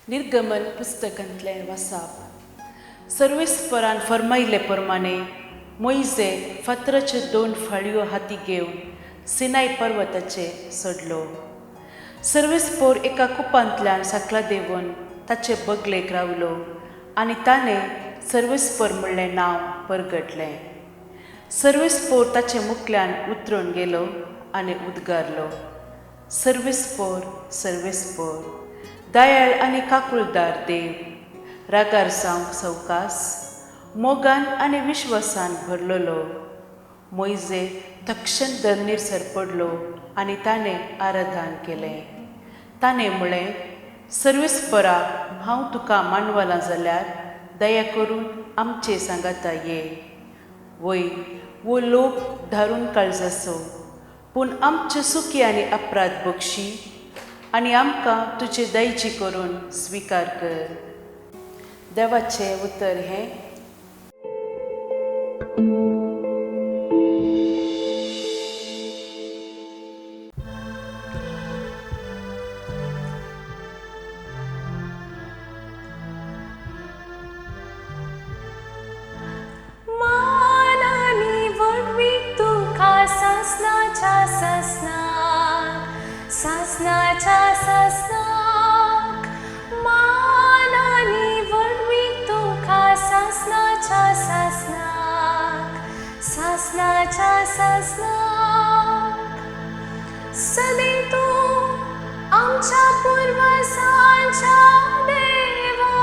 निर्गमन पुस्तकांतलें वासाप. सर्वेस्परान फर्मायिल्ले प्रमाणे मोयजे फातराच्यो दोन फाळयो हाती घेवन सिनाय पर्वताचेर चडलो. सर्वेस्पोर एका कुपांतल्यान सकला देंवन ताचे बगलेक रावलो आनी ताणें सर्वेस्पोर म्हणलें नांव परगटलें. सर्वेस्पोर ताचे मुखल्यान उतरून गेलो आनी उद्गारलो, सर्वेस्पोर, सर्वेस्पोर, दयाळ आनी काकुळदार देव, रागार जावंक सवकास, मोगान आनी विश्वासान भरलेलो. मोयजे तक्षण धरणीर सरपडलो आनी ताणें आराधन केलें. ताणें म्हळें, सर्वेस्परा, हांव तुका मानवलां जाल्यार दया करून आमचे सांगाता ये. वय, वो लोक धारून काळजाचो, पूण आमच्यो चुकी आनी अपराध बक्षी आनी आमकां तुजे दयची करून स्विकार कर. देवाचें उतर हें. मान आनी व्हडवीक तुका सासणाच्या सासणाक, सासणाच्या सासणाक. मान आनी व्हडवीक तुका सासणाच्या सासणाक, सासणाच्या सासणाक. सदैव तूं आमच्या पुर्वजांच्या देवा,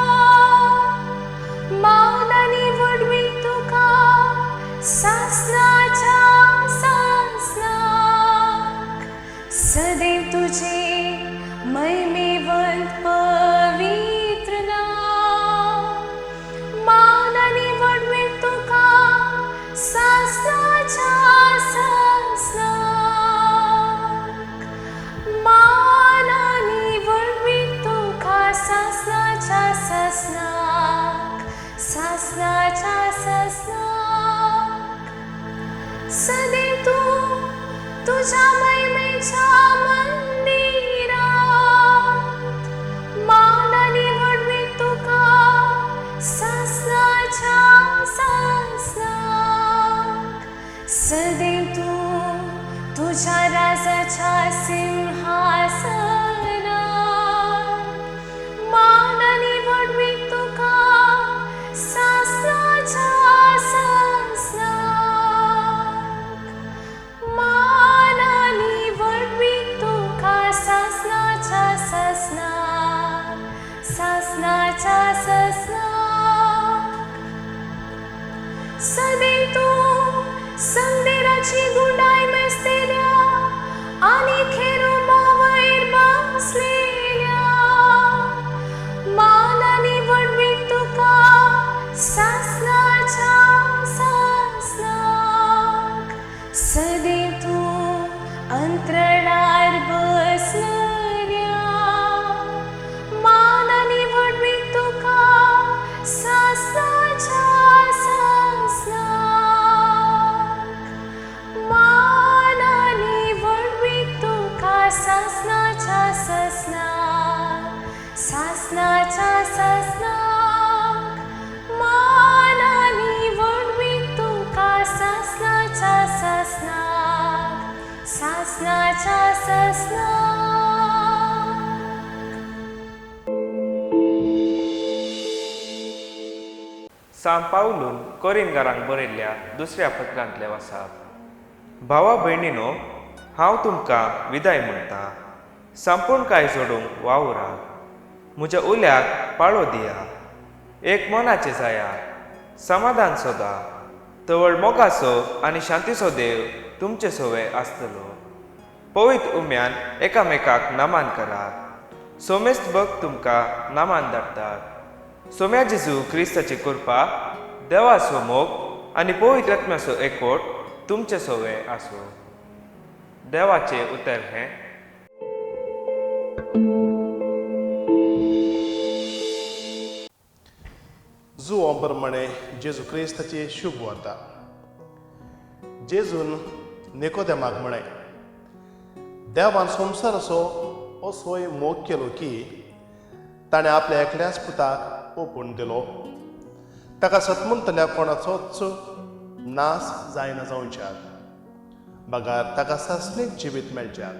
मान आनी व्हडवीक तुका सासणाच्या सासणाक. सदैव तुजें महिमेवंत पवित्र नांव, मान आनी व्हडवीक तुका सासणाच्या सासणाक. मान आनी व्हडवीक तुका सासणाच्या सासणाक, सासणाच्या सासणाक. सदैव तूं तुज्या महिमेच्या मंदिरात, मान आनी व्हडवीक तुका सासणाच्या सासणाक. सदैव तूं तुज्या राजाच्या सिंहासनार, मान आनी व्हडवीक तुका सासणाच्या सासणाक. मान आनी व्हडवीक तुका सासणाच्या सासणाक, सासणाच्या सासणाक. सदैव तूं संदेराची गुंडाय मेजतेल्या आनी खेरुबा वयर बसलेल्या, मान आनी व्हडवीक तुका सासणाच्या सासणाक. सदैव तूं अंत्रणार बसलेल्या, मान आनी व्हडवीक तुका सासणाच्या सासणाक. मान आनी व्हडवीक तुका सासणाच्या सासणाक, सासणाच्या सासणाक. मान आनी व्हडवीक तुका सासणाच्या सासणाक, सासणाच्या सासणाक. सांत पावलून कोरिनगारांक बरयल्ल्या दुसऱ्या पत्रांतलें वासाप. भावा भयणीनो, हांव तुमकां विदाय म्हणटा, सांपूर्णकाय जोडूंक वावरा, म्हज्या उल्याक पाळो दिया, एक मनाचें जाया, समाधान सोदा. तवळ मोगाचो आनी शांतीचो देव तुमचे सोवे आसतलो. पवित्र उम्यान एकामेकाक नमान करात. सोमेस्त भक्त तुमकां नमान धाडटात. सोम्या जेजू क्रिस्ताची कृपा, देवाचो मोग आनी पवित्र आत्म्याचो एकवट तुमचे सोवे आसूं. देवाचें उतर हें. जुंवां प्रमाणे जेजू क्रिस्ताची शुभ वार्ता. जेजून निकोदेमाक म्हळें, देवान संवसाराचो असोय मोग केलो की ताणें आपल्या एकल्याच पुताक ओपून दिलो, ताका सतमंतल्या कोणाचोच नाश जायना जावच्याक, बगार ताका सासणीक जिवीत मेळच्याक.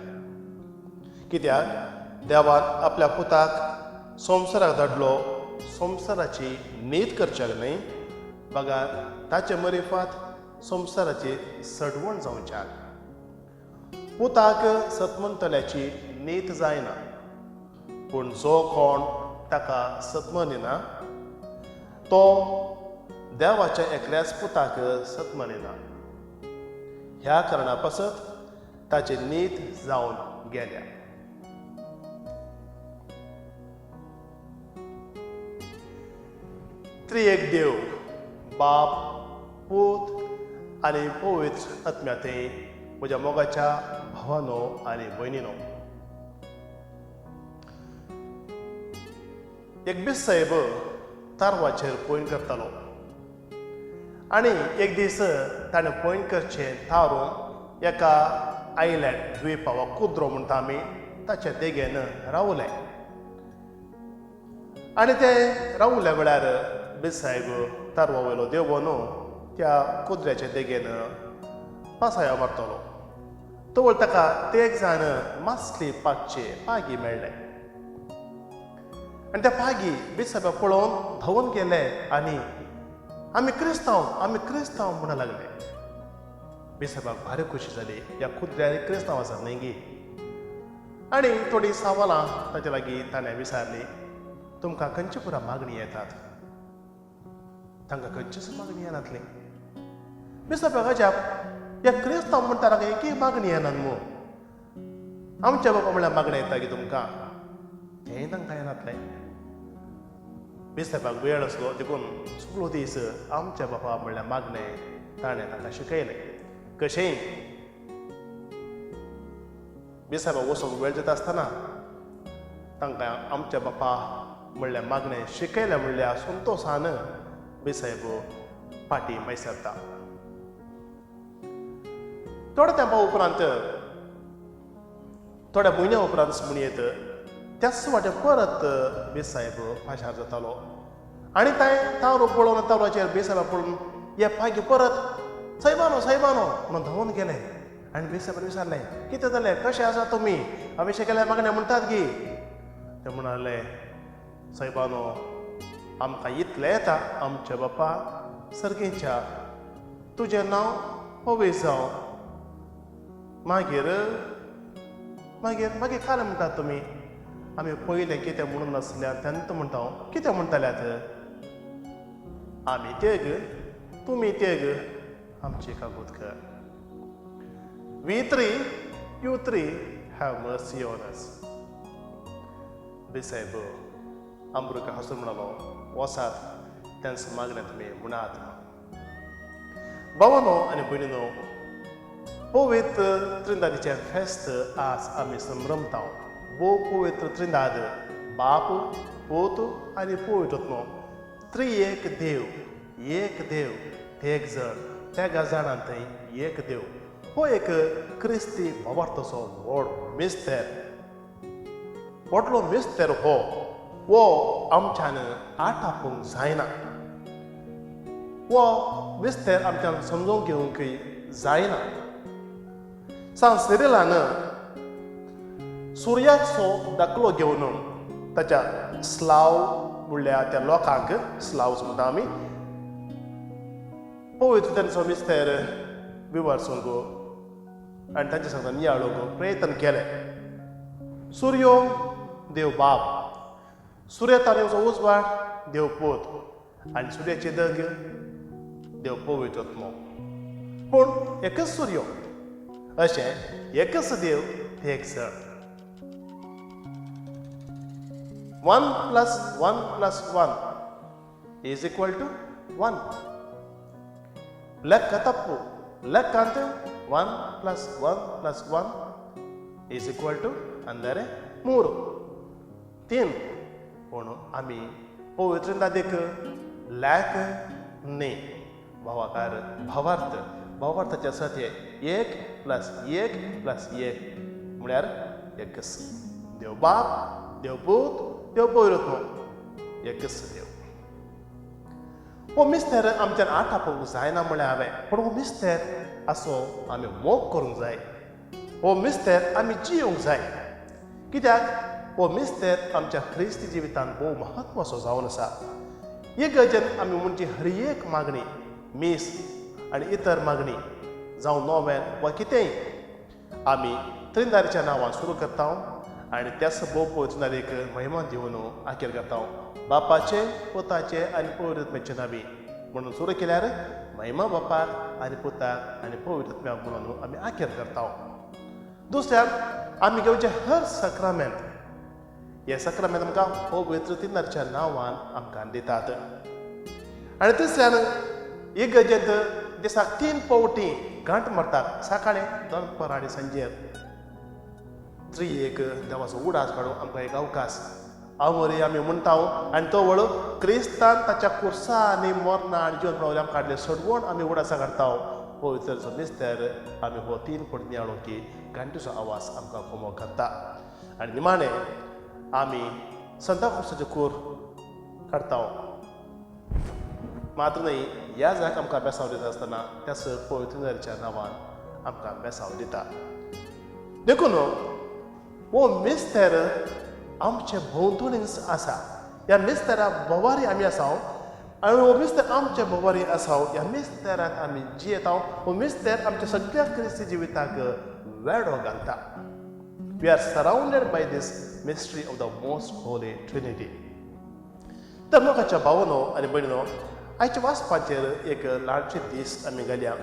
कित्याक देवान आपल्या पुताक संवसाराक धाडलो संवसाराची नीत करच्याक न्हय, बगार ताचे मरिफात संवसाराची सडवण जावच्याक. पुताक सतमंतल्याची नीत जायना, पूण जो कोण ताका सतमनिना तो देवाच्या एकल्याच पुताक सतमनिना. ह्या कारणा पासत ताची नीत जावन गेल्या. त्रिएक देव बाप, पूत आनी पवित्र आत्म्या थंय म्हज्या मोगाच्या भावानो आनी भयणीनो, एक बीस साहेब तारवाचेर पयण करतालो आनी एक दीस ताणें पयण करचें थारून एका आयलँड द्वीपा वा कुद्रो म्हणटा आमी ताच्या देगेन रावले. आनी ते रावल्या वेळार बीस साहेब तारवा वयलो देंवोन त्या कुद्र्याच्या देगेन पासायो मारतलो. तवळ ताका तेग जाण मासली पागचे पागी मेळ्ळे आनी त्या पागी बीस साहेबाक पळोवन धांवून गेले आनी आमी क्रिस्तांव, आमी क्रिस्तांव म्हणूंक लागले. बीस साहेबाक भारी खोशी जाली, ह्या कुद्र्यार क्रिस्तांव आसात न्हय गी. आनी थोडीं सवालां ताचे लागीं ताणें विचारलीं, तुमकां खंयची पुरा मागणी येतात? तांकां खंयचीच मागणी येनातली. बीस साहेबाक अजाप, ह्या क्रिस्तांव म्हणटा तांकां एकय मागणी येनात मू, आमच्या बाबा म्हणल्यार मागणें येता गी तुमकां? तेंय तांकां येनातलें. बीस साहेबाक वेळ आसलो देखून सगळो दीस आमच्या बाबा म्हणल्यार मागणें ताणें तांकां शिकयलें. कशेंय बीस साहेबाक वचूंक वेळ जाता आसतना तांकां आमच्या बापा म्हणल्यार मागणें शिकयलें म्हणल्यार संतोशान बीस साहेब फाटीं मायसरता. थोड्या तेंपा उपरांत, थोड्या म्हयन्या उपरांत म्हणयेत, त्याच वाटेन परत बीस साहेब पाशार जातालो आनी तांय तारू पळोवन तारुवाचेर बीस साहेबाक पळोवन हे पागी परत सायबानो सायबानो म्हणून धांवून गेले. आनी बीस साहेबान विचारलें, कितें जालें, कशें आसा तुमी, आमी शिकयल्या मागणें म्हणटात गी? ते म्हणाले, सायबानो आमकां इतलें येता, आमच्या बापा सर्गेच्या तुजें नांव पवित्र जावं. मागीर मागीर मागीर काल म्हणटात तुमी, आमी पयलें कितें म्हणून नासल्यार तेन्ना म्हणटा हांव, कितें म्हणटाल्यात? आमी तेग, तुमी तेग, आमची कागूत कर. We three, you three, have mercy on us. बेसायब आमरुका हांसून म्हणालो, वसात तेंच मागणें तुमी म्हणात. भावानो आनी भयणीनो, पवित्र त्रिंदादीचें फेस्त आज आमी संभ्रमता. भोव पवित्र त्रिंदाद, बाप, पूत आनी पवित्र आत्मो, त्रिएक देव, एक देव, तेग जण, तेगा जाणां थंय एक देव. हो एक क्रिस्ती भावार्थाचो व्हड मिस्तेर, व्हडलो मिस्तेर हो, हो आमच्यान आटापूंक जायना, हो मिस्तेर आमच्यान समजून घेवंकय जायना. सांत सिरिलान सुर्याचो दाखलो घेवन ताच्या स्लाव म्हणल्यार त्या लोकांक, स्लावज म्हणटा आमी, पवित्र तांचो मिस्तेर विवर्सूंक आनी तांचे सांगता नियाळूंक प्रयत्न केले. सुर्यो देव बाप, सुर्या तारयोचो उजवाड देव पूत आनी सुर्याचे दग देव पवित्र आत्मो. पूण एकच सुर्यो, अशें एकच देव, एक जण. 1 + 1 + 1 is equal to 1. लेक्क तप्पू, लेक्कांत 1 + 1 + 1 is equal to अंदरे 3 3. पूण आमी पवित्र दादेक लॅक न्ही. भावाकार भावार्थ, भावार्थाचें सत्य 1 + 1 + 1 म्हळ्यार एकच देव बाप, देव पूत, देव पवित्र, एकच देव. हो मिस्तेर आमच्यान आटापूंक जायना म्हळ्यार हांवें, पूण हो मिस्तेर असो आमी मोग करूंक जाय, हो मिस्तेर आमी जियोंक जाय. कित्याक हो मिस्तेर आमच्या क्रिस्ती जिवितांत भोव म्हत्वाचो जावन आसा. इगर्जेन आमी म्हणजे हर एक मागणी, मीस आनी इतर मागणी जावं नोवेन वा कितेंय आमी त्रिंदारीच्या नांवान सुरू करता आनी त्याच भोव पवित्र महिमा दिवन आखेर करता. बापाचे, पुताचे आनी पवित्र नावी म्हणून सुरू केल्यार महिमा बापाक आनी पुताक आनी पवित्र म्हणून आमी आखेर करता. दुसऱ्याक आमी घेवचे हर सक्रामेंत, हे सक्रामेंत आमकां पवित्र तिनारच्या नांवान आमकां दितात. आनी तिसऱ्यान इगर्जेंत दिसाक 3 पावटी घांट मारतात, सकाळीं, दनपार आनी सांजेर. त्रियेक देवाचो उडास काडूंक आमकां एक अवकाश आवरी आमी म्हणटा. आनी तो वळू क्रिस्तान ताच्या कुर्सा आनी मरणां आनी जिवन प्रवले आमकां काडले सोडवण आमी उडासा काडटा. पवित्रचो मिस्तेर आमी हो 3 फावटी नियाळो की घांटीचो आवाज आमकां कोमो करता. आनी निमाणें आमी संता कुर्साचे कूर काडटा. मात्र न्हय ह्या जाक आमकां बेसांव दिता आसतना त्याच पवित्रच्या नांवान आमकां बेसांव दिता. देखून हो मिस्तेर आमचे भोंवतणीच आसा. ह्या मिस्तेरा भोवारी आमी आसा आनी हो मिस्तेर आमचे भोवारी आसा. ह्या मिस्तेराक आमी जियेता. हो मिस्तेर आमच्या सगळ्या क्रिस्ती जिविताक वेडो घालता. We are surrounded by this mystery of the most holy Trinity. तर मोगाच्या भावनो आनी भयणीनो, आयच्या वाचपाचेर एक ल्हानशे दीस आमी घालया.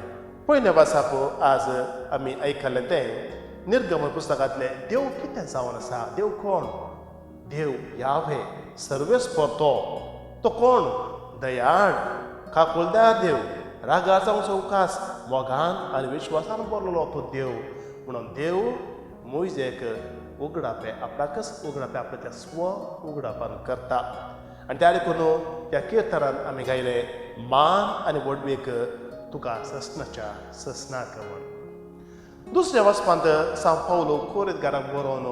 पयलें वाचप आज आमी आयकलें तें निर्गमन पुस्तकांतलें. देव कितें जावन आसा, देव कोण? देव यावे, सर्वेस्पर तो. तो कोण? दयाळ, काकुळदार देव, रागार जावंक सवकास, मोगान आनी विश्वासान भरलेलो तो देव. म्हणून देव मोयजेक उगडापे आपणाकच उगडापे आपल्या स्व उगडापान करता. आनी त्या देखून त्या किर्तनान आमी गायले मान आनी व्हडवीक तुका ससनाच्या ससनाक म्हण. दुसऱ्या वचपांत सांव पावलो कोरेतगारांक बरोवन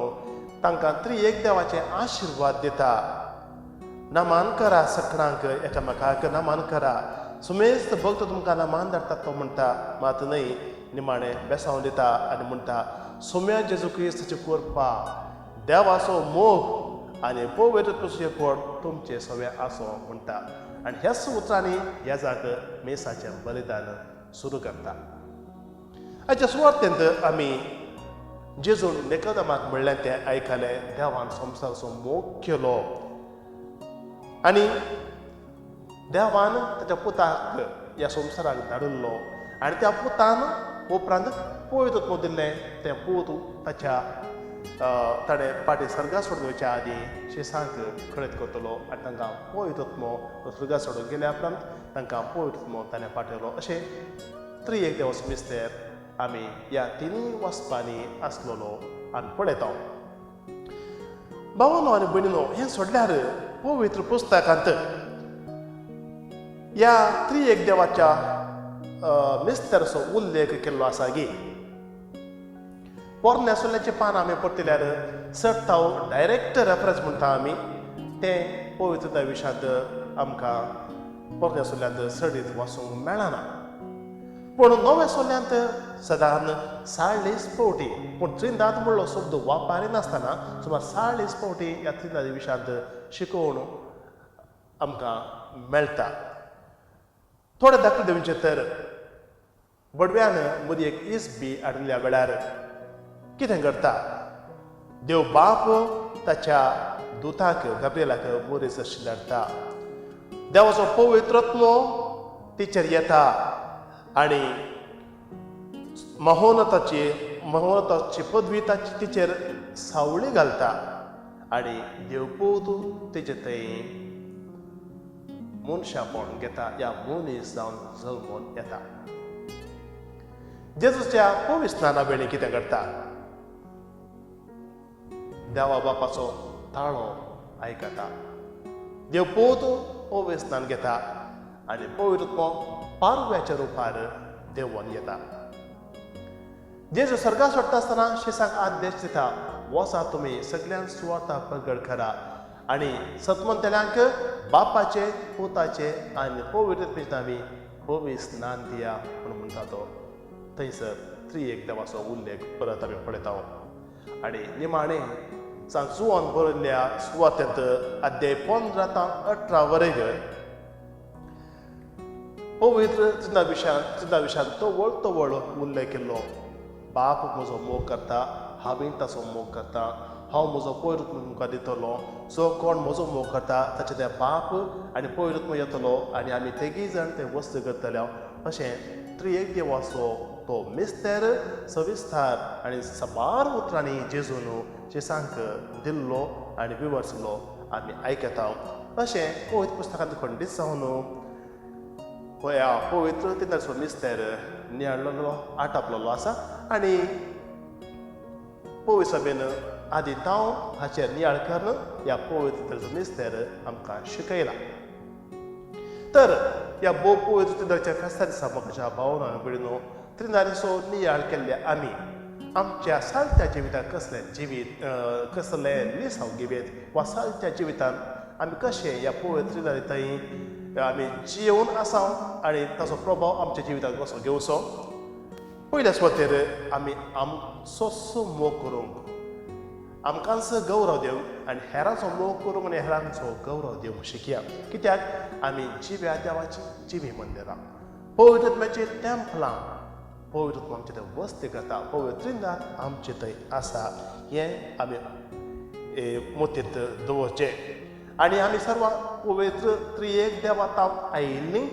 तांकां त्रिएक देवाचे आशिर्वाद दिता. नमान करा सगळ्यांक, एकामेकाक नमान करा, सुमेस्त भक्त तुमकां नमान धाडटा तो म्हणटा. मात न्हय निमाणें बेसांव दिता आनी म्हणटा सोम्या जेजू क्रिस्ताची कृपा, देवाचो मोग आनी पवित्र कोण तुमचे सगळे आसो म्हणटा. आनी ह्याच उतरांनी ह्या जाक मेसाचें बलिदान सुरू करता. आयच्या सुवार्तेंत आमी जेजून निकोदेमाक म्हणलें तें आयकलें, देवान संवसाराचो मोग केलो आनी देवान ताच्या पुताक ह्या संवसाराक धाडिल्लो आनी त्या पुतान उपरांत पवित्र दिल्लें. तें पूत ताच्या ताणें फाटीं सर्गा सोडून वयच्या आदीं शिसांक कळीत करतलो आनी तांकां पवित्र सर्गा सोडून गेल्या उपरांत तांकां पवित्र ताणें पाठयलो. अशें त्रिएक देवाचो मिस्तेर आमी ह्या तिनूय वचपांनी आसलेलो आमी पळयता. भावानो आनी भयणीनो, हें सोडल्यार पवित्र पुस्तकांत ह्या त्रिएक देवाच्या मिस्तेराचो उल्लेख केल्लो आसा गी. पोरण्या सोल्याचें पान आमी परतिल्यार चडटाव डायरेक्ट रेफरन्स म्हणटा आमी तें पवित्रता विशांत आमकां पोरण्या सोल्यांत चडीत वाचूंक मेळना. पूण नव्या सोल्यांत सदान 40 फावटी, पूण त्रिंदाद म्हणलो शब्द वापरिनासतना सुमार 40 फावटी ह्या त्रिंदादी विशांत शिकोवण आमकां मेळटा. थोडे दाखले दिवचे तर बडव्यान मदीं एक इस बी हाडिल्ल्या वेळार कितें करता, देव बाप ताच्या दुताक गाब्रिएलाक मोरीस अशी धाडटा. देवाचो पवित्रत्मो तिचेर येता आनी महोनताची पदवी ताची तिचेर सावळी घालता आनी देवपूत तेजे थंय मनशापण घेता, ह्या मनीस जावन जल्मून येता. जेजूच्या पवित्र वेळी कितें घडटा, देवा बापाचो ताळो आयकता, देवपूत पवित्र स्नान घेता आनी पवित्र पारव्याच्या रुपार देवोन येता. जेजू सर्गा सोडटा आसतना शिसांक आदेश दिता, वचा तुमी सगळ्यांक सुवार्ता प्रगट करा आनी सतमंतल्यांक बापाचे, पुताचे आनी पवित्र नांवी पवित्र स्नान दिया म्हूण म्हणटा तो. थंयसर त्रिएक देवाचो उल्लेख परत आमी पळयता. आनी निमाणें सांत जुवान बरयल्ल्या सुवातेंत अध्याय 15 तां 18 वरेग पवित्र त्रिना विशयान तवळ तवळ उल्लेख केल्लो. बाप म्हजो मोग करता, हांवें ताचो मोग करता, हांव म्हजो पवित्र तुमकां दितलो, जो कोण म्हजो मोग करता ताचे ते बाप आनी पवित्र येतलो आनी आमी तेगीय जाण ते वस्त करतले. अशें त्रिएक देवाचो तो मिस्तेर सविस्तार आनी साबार उतरांनी जेजून जेसांक दिल्लो आनी विवर्सलो आमी आयकता. अशें पवित्र पुस्तकांत खंडीत जावन ह्या पवित्र तिनाचो मिस्तेर नियाळलेलो आटापलेलो आसा आनी पवित्र सभेन आदी तांव हाचेर नियाळ करून ह्या पवित्र मिस्तेर आमकां शिकयला. तर ह्या भोव पवित्र त्रिनाच्या फेस्ता दिसा म्हाका भावना आनी भयणीनो त्रिनारीचो नियाळ केल्ले आमी आमच्या सालत्या जिवितांत कसलें जिवीत कसलें लिसांव घेवयेत वा सालत्या जिवितांत आमी कशें ह्या पवित्र त्रिनारी थंय आमी जियेवन आसा आनी ताचो प्रभाव आमच्या जिवितांत कसो घेवचो. पयल्या सुवातेर आमी आमचोच मोग करूंक, आमकांच गौरव दिवंक आनी हेरांचो मोग करूंक आनी हेरांचो गौरव दिवंक शिकया. कित्याक आमी जिव्या देवाची जिवी मंदिरां, पवित्र आत्म्याची टेम्पलां, पवित्र आत्मा आमचे थंय वस्ती करता, पवित्र त्रिनाथ आमचे थंय आसा हें आमी मोतींत दवरचें. आनी आमी सर्वां पवित्र त्रिएक देवा तावन आयिल्लीं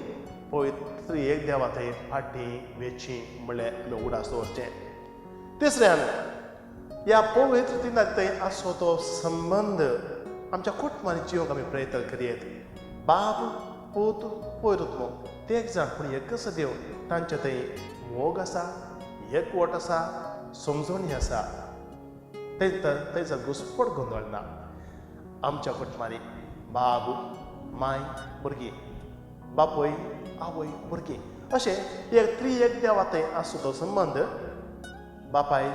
पवित्र त्रिएक देवा थंय फाटीं वेची म्हणल्यार आमी उडास दवरचें. तिसऱ्यान ह्या पवित्र त्रिनाथ थंय आसो तो संबंद आमच्या कुटुंबांनी जिवंक आमी प्रयत्न करयेत. बाप, पूत, पवित्र आत्मो ते एक जाण पूण एकच देव, तांचे थंय मोग आसा, एकवट आसा, समजणी आसा, थंयसर घुस्पट गोंदळ ना. आमच्या कुटुंबांनी बाब, माय, भुरगीं, बापूय, आवय, भुरगीं अशें एक त्रिएक देवा थंय आसो तो संबंद बापाय,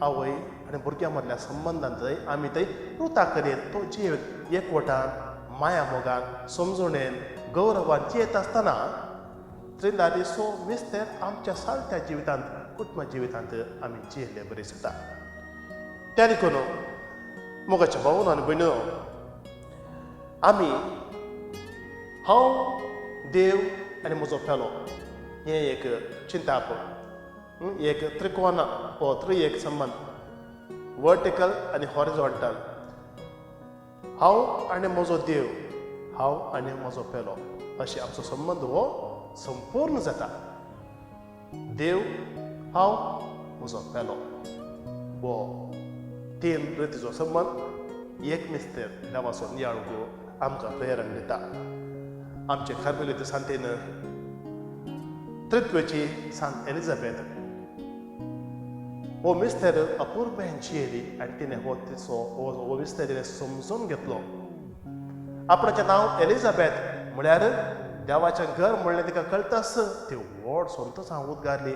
आवय आनी भुरग्यां मदल्या संबंदान थंय आमी थंय रुता करीत तो जीव एकवटान, माया मोगान, समजणेन, गौरवान जियेत आसतना त्रिनारीचो मिस्तेर आमच्या सालत्या जिवितांत, कुटुंब जिवितांत आमी जियेल्ले बरी जाता. त्या देखून मोगाच्या भावन आनी भयणीनो आमी हांव, देव आनी म्हजो पेलो हें एक चिंताप, एक त्रिकोण हो त्रिएक संबंद, वर्टिकल आनी हॉरिझॉन्टल. हांव आनी म्हजो देव, हांव आनी म्हजो पेलो अशें आमचो संबंद हो संपूर्ण जाता. देव, हांव, म्हजो पेलो हो तीन रितीचो संबंद एक मिस्तेर देवाचो नियाळूंक आमकां प्रेरण दिता. आमचे कार्मेलीत सांतेन त्रित्वेची सांत एलिझाबेथ हो मिस्तेर अपुरबायेन जियेली आनी तिणें हो तिचो हो मिस्तेर तिणें समजून घेतलो. आपणाचें नांव एलिझाबेथ म्हळ्यार देवाचें घर म्हणलें तिका कळटाच ती व्हड संतोशान उद्गारली,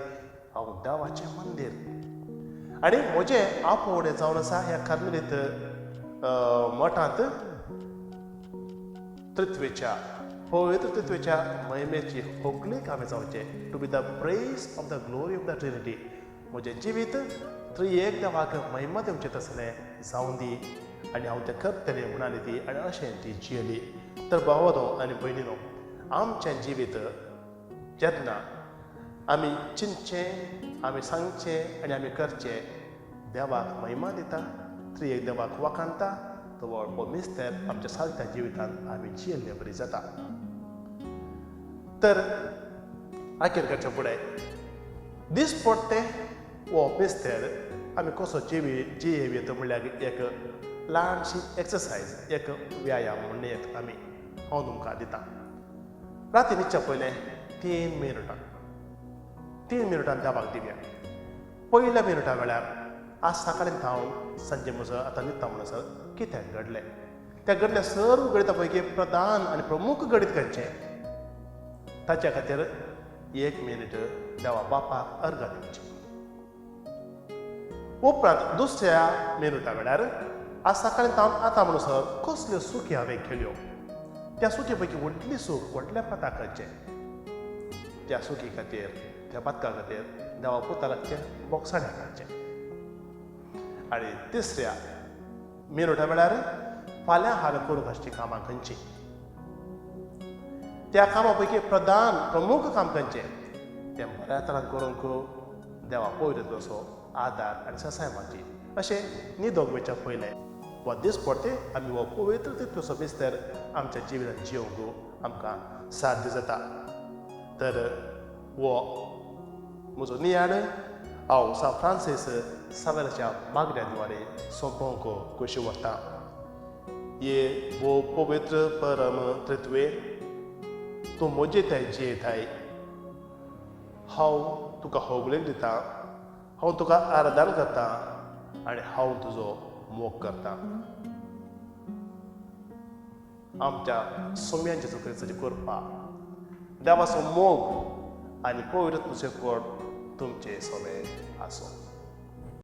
हांव देवाचें मंदीर आनी म्हजें आपोवणें जावन आसा ह्या कार्मेलीत मठांत त्रित्वेच्या पवित्र त्रित्वेच्या महिमेची होगळीक हांवें जावचें, to be the praise of the glory of the Trinity. म्हजें जिवीत त्रिएक देवाक महिमा दिवचें तसलें जावं दी आनी हांव तें करतलें म्हणाली ती आनी अशें ती जियेली. तर भावानो आनी भयणीनो आमचें जिवीत जेन्ना आमी चिंतचें, आमी सांगचें आनी आमी करचें देवाक महिमा दिता, त्रिएक देवाक वाखाणता, तो हो मिस्तेर आमच्या सालत्या जिवितांत आमी जियेल्ले बरी जाता. तर आखेर करच्या फुडें दिसपडटे हो मिस्तेर आमी कसो जियेवयेत म्हणल्यार एक ल्हानशी एक्सरसायज, एक व्यायाम म्हणून येत आमी हांव तुमकां दिता. राती न्हिदच्या पयलें 3 मिनटां, 3 मिनटां देवाक दिवया. पयल्या मिनटा वेळार आज सकाळीं थावन सांजे म्हजो आतां न्हिदता म्हणसर कितें घडलें, त्या घडल्या सर्व गणिता पैकी प्रधान आनी प्रमुख गणीत खंयचें, ताच्या खातीर 1 मिनीट देवा बापाक अर्घां दिवची. उपरांत दुसऱ्या मिनुटा वेळार आज सकाळी तावन आतां म्हणसर कसल्यो सुखी हांवें केल्यो, त्या सुखी पैकी व्हडली सूख व्हडल्या पताकाचें, त्या सुखी खातीर त्या पातका खातीर देवा पुता लागचें बोगसाण्या काडचें. आनी तिसऱ्या मिनुटा वेळार फाल्यां हांवें करूंक आसचीं कामां खंयचीं, त्या कामां पैकी प्रधान प्रमुख काम खंयचें तें बऱ्या तरान करूंक देवा पवित्र असो आदार आनी ससाय मागची. अशें न्हिदोंक वयच्या पयलें वा दिसपडते आमी हो पवित्र तितलोसो मिस्तर आमच्या जिवितांत जियोवंक आमकां साध्य जाता. तर हो म्हजो नियाळ हांव सा फ्रांसीस सावेराच्या मागण्या द्वारे सोंपोवंक खोशी व्हरता. ये वो पवित्र परम त्रित्वे तूं म्हजे थंय जियेताय, हांव तुका होगळीक दिता, हांव तुका आराधन करता आनी हांव तुजो मोग करता. आमच्या सोम्यांचे चुकरेची कृपा, देवाचो मोग आनी पवित्र तुजें कोण तुमचे सोमे आसूं.